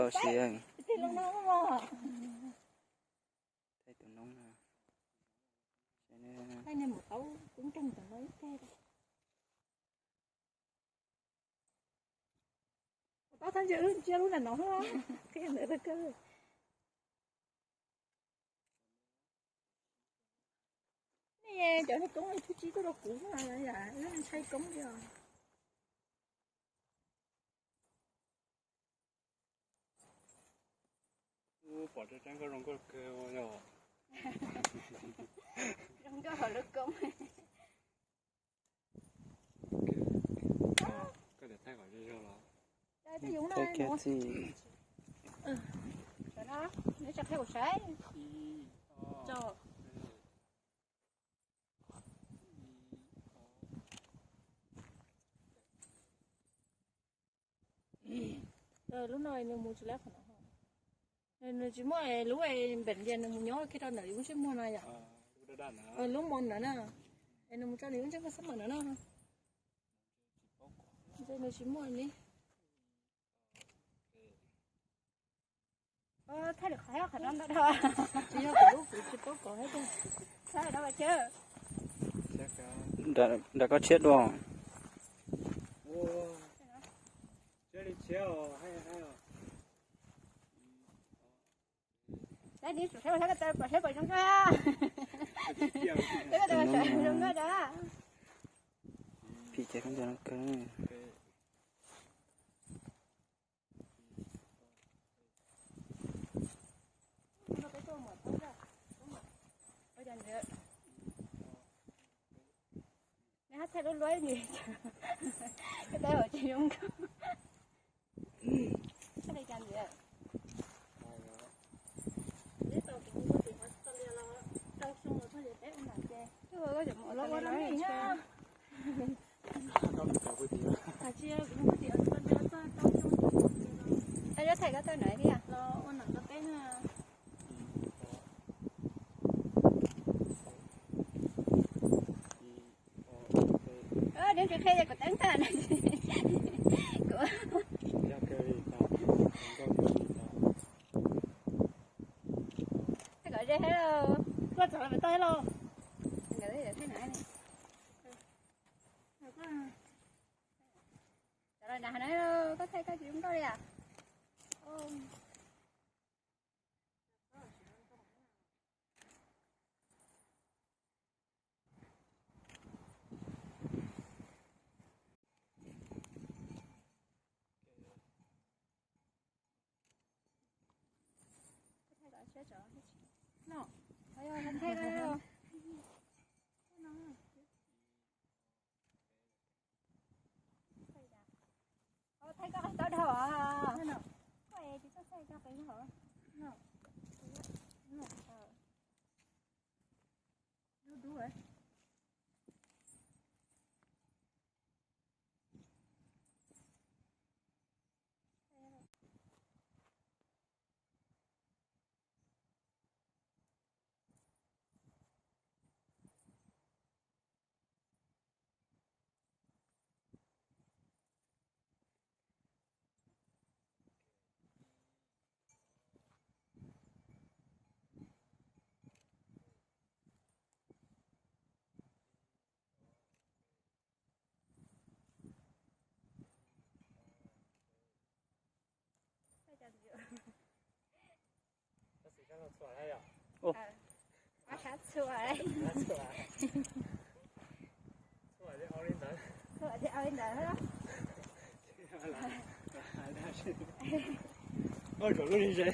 Thaij tus noob no. Tau thaj ntse ntsia lub nram no, qhia ntawd tau kawg. Nej cov niag koob twb tsis tuaj rau kuv, ntshai koob li os. Pom tseeb tseeb koj zoo nkauj kawg yom. Zoo nkauj hauv lub koob. Koj thaij kom zoo zoo los. Thaij kiag txiv. Nws tso qhia kuv saib. Lub no nws mus tsis lab qhov no. Nws tsis muaj lub npem ces nws mus nyob kiag rau ntawm yus lub ntsej muag no yom. Lub mos ntawd na. Es nws mus tso nws lub ntsej muag xab mawm ntawd na. Ntshe nws tsis muaj li. Thaij lwm qhov thiab, qhov no ntau dhau. Tsis yog kuv lub, kuv tsis paub kov thiab. Thaij no mas. Nram koj tshiab dua. Saib, saib, saib, saib, saib, zoo nkauj. Phim ces khaub ncaws no kawg. Neb hab thaij lub luab li, thaij tsis zoo nkauj. Thaij koj tawm na. Neb tsis qhia ces kuv teeb tag na. Kuv thaij kom ze thiab lauj. Koj txog los tau thiab lauj. Cov los nram hav no, koj thaij koj tsis zoo nkauj li as. Thaij koj qis tau dhau os. Koj es tsis txawj thaij koj qis dhau. Dub dub. Ua zaum lub li ze.